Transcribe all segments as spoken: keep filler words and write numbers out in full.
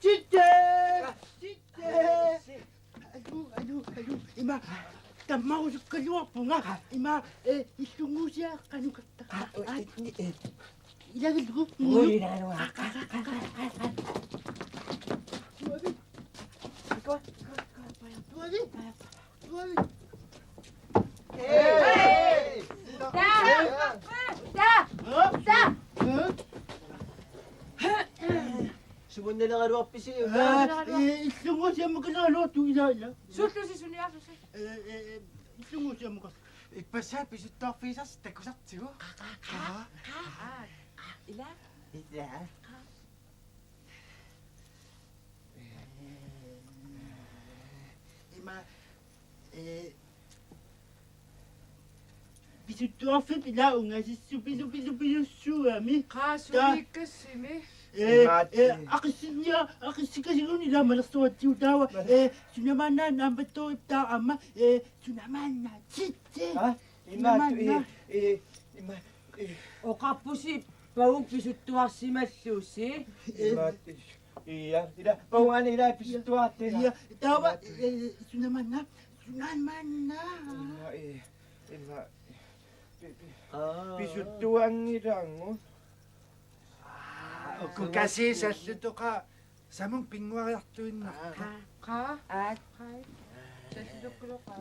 Titse! Titse! Alu, alu, alu. Ima, tammarusukkaluarpunga. Ima, eh, illunnguusiaq qanoq attarpa? Ilagalugit. Ui, ilaaruara. Tuavi. Tuavi. Tuavi. Hey! Taa! Taa! Taa! Sumunnaleraluarpisi? Aa, ee, illunnguusiammakaleraluartut, ila, ila. Suullusi suniarlusi? Ee, ee, illunnguusiammakaleraluartut. Ippassaq pisuttuarfigisarsi takusartigu. Qa, qa, qa, qa. Aa, ila. Ila. Qa. Ima, ee, pisuttuarfik ila ungasissupilu, pilu, pilussuugami. Qa, taa, sumiikkassimi. Ee, imaattoq, ee, aqissinnia-, aqissikasigun ila malersuatsigu taava, ee, sunamaanna naammattuuppaa aamma, ee, sunamaanna titse. Aa, imaattoq, sunamaanna. Ee, ee, ima, ee. Oqarpusi Paavuk pisuttuarsimallusi. Ee. Imaattoq. Ia, ila, Paavuk aana ila pisuttuartut ila. Ia, taava, imaattoq, ee, sunamaanna, sunamaanna. Ima, ee, ima, pi-, pi-, aa, pisuttuanngilagut. Aa, uku kasiisallutoqa samung pinnguariartuinnarpoq. Qa. Qa. Aa. Qa. Sallutoqqalu qa.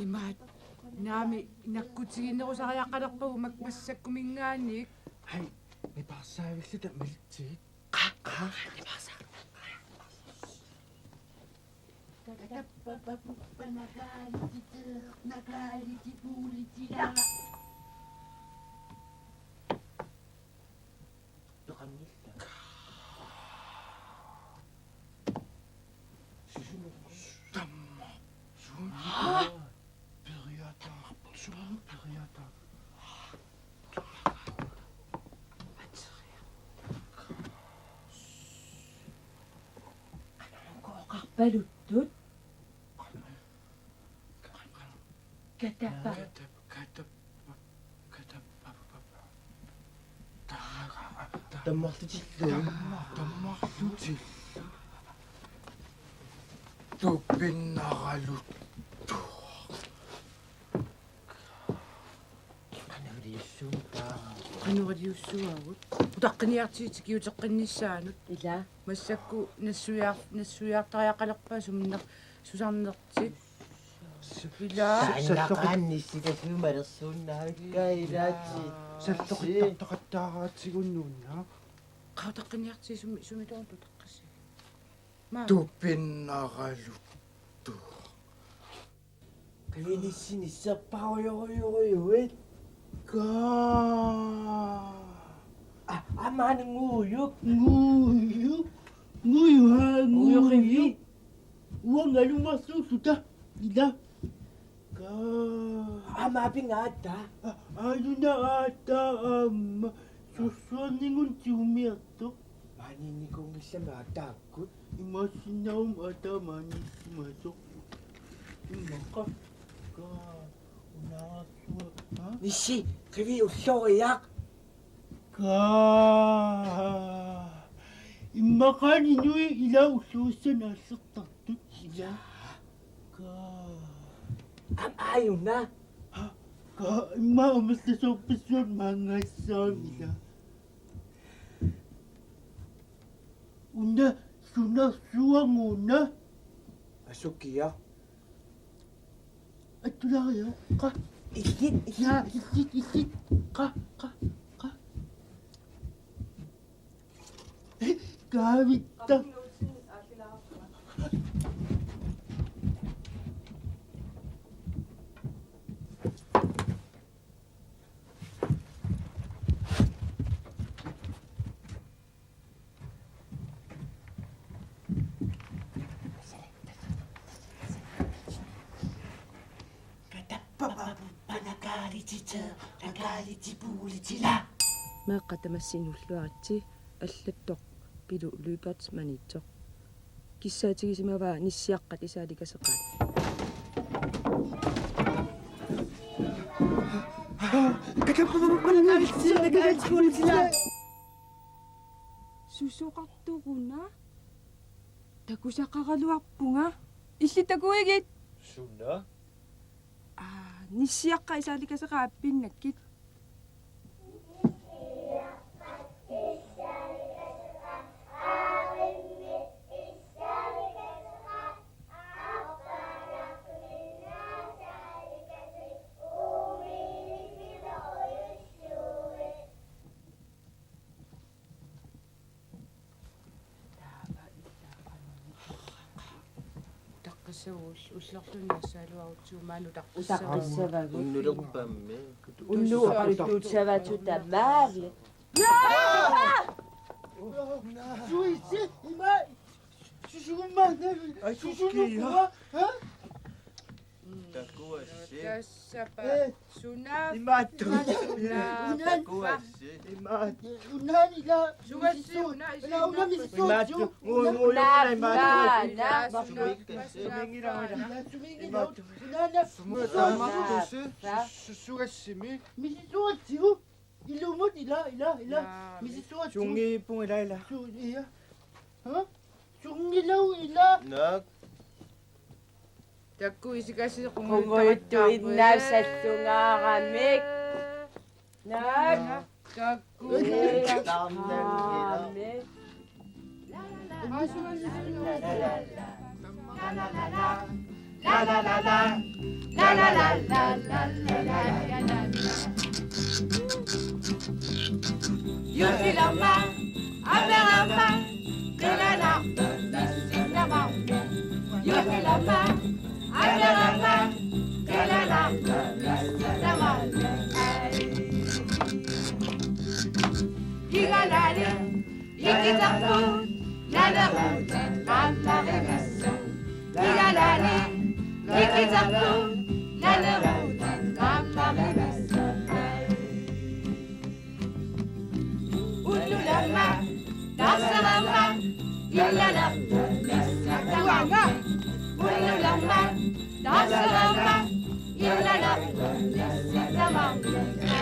Imaattoq, naamik, nakkutiginerusariaqalerpagut mak-, massakkuminngaanniit. Hai, nipaarsavilluta malitsigit. Qa, qa, nipaarsaa. Peqanngilaq. Tamma. Suut. Periataa. Suut periataa. Oqarpaluttut. Katapa. Katap-, katap-, katap-, tammarlutillu. Tamma-, tammarlutillu. Tupinnaraluttuaq. Qanoq iliussuugut? Qanoq iliussuugut? Utaqqiniartigit tikiuteqqinnissaanut. Ila. Massakkut nassuiar-, nassuiartariaqalerpaat sumner-, susarnertik. Ila. Taannaqaannissitasuumalersuunnavikka ilaati. Salloqittartaqattaaraatigut nuunna. Qa, utaqqiniartigit sumi, sumi taanna utaqqissigit. Maa. Tupinnaraluttuaq. Qivinissinissarparujorujorujuit. Kaa. A-, amaana nguujuk. Nguujuk. Nguujuk, haa, nguujuk. Nguujuk qivi. Uangalumarsuulluta. Ila. Kaa. Aamma apinnga aatsaat. A-, aajuna aatsaat aamma. Sussuarningun tigumiartoq. Maaniinnikuunngilami aatsaakkut. Imaassinnaaguma aatsaat maaniissimasoq. Immaqa. Kaa. Unaarsuaq. Ha? Nissi, qivi ulloriaq. Kaa. Immaqaana inuit ila ulluissan aallertartut ila. Kaa. Aamma aajuna. Ha? Kaa immaqa amerlasoorpassuit maanngaassaaq ila. Una sunarsuaq una. Asukiaq. Attulaaria. Qa. Illit, illit. Yaa, illit, illit. Qa, qa, qa. Kaavitta. Meeqqat tamassi inuulluaritsi, allattoq Pilu Lyberth Maniitsoq. Kissaatigisimavaa Nissiaqqat isaalikaseqaat. Susoqartoruna? Takusaqaraluarpunga. Illit takuigit? Suna? Aa, Nissiaqqat isaalikaseqaat apinnakkit. Utaqqissavagut, ullorluni nassaaluarutsigu maani utaqqissavagut. Utaqqissavagut. Unnulerpammi. Unnu oqaluttuussavagut tamaali. Suisi, ima, susugummaavi, susugukkua, ha? Takuassi. Tassapa. Eh. Suna. Imaattoq. Suna. Takuassi. Imaattoq. Unaani ila. Sugassi una ila una misissuatsigu. Imaattoq. Muu, muu, imaattoq. Sumiikka. Sumiikka. Ila sumiikka. Imaattoq. Unaana. Sumuka taamaattusi. Su-, su-, sugassimi. Misissuatsigu. Ilumut ila, ila, ila. Naa, misissuatsigu. Sungiippunga ila, ila. Su-, ia. Ha? Sungilau ila. Naak. Takuisikasi qungujuttuinnaassallungaaramik. Naak. Takuisikaaramik. Igalani ikitarput naneruutit qaammarivissut. Igalani ikitarput naneruutit qaammarivissut. Unnulerma taarserama illalernissi tamarmik. Unnulerma taarserama illalernissi tamarmik.